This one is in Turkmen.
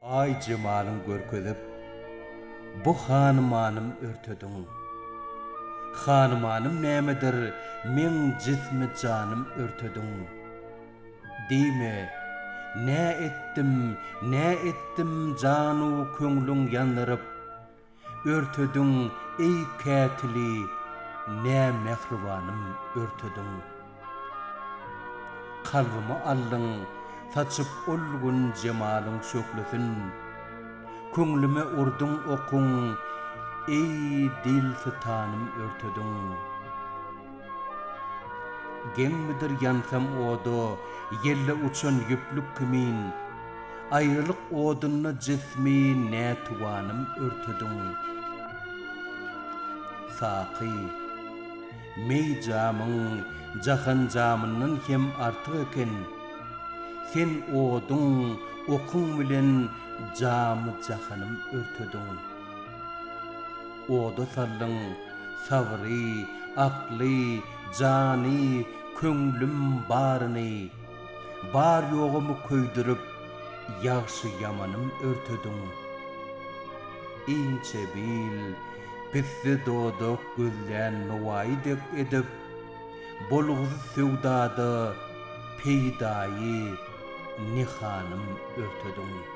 Aý jemalyň görkezip, bu hanymanym örtediň. Hanymanym nämedir, meň jismi-janym örtediň. Diýme, nä etdim, nä etdim jan-u köňlüň ýandyryp, Örtediň, eý kätili, nä mähribanym örtediň. Kalbymy aldyň, saçyp ol gün jemalyň şöhlesin. Köňlüme urduň okuň, eý dil sytanym örtediň. Geňmidir ýansam oda, ýelde uçan ýüplük kimin, Aýralyk odunda jismi nätuwanym örtediň. Saky, meý jamyň jahan jamyndan hem artyk eken, Sen oduň, okuň bilen jamy-jahanym örtediň. Oda saldyň sabry, akly, jany, köňlüm baryny, Bar-ýogumy köýdürip, ýagşy-ýamanym örtediň. Inçe bil, pisse dodak gözlän Nowaýy dek edip, bolgusyz söwdada peýdaýy nihanym örtediň.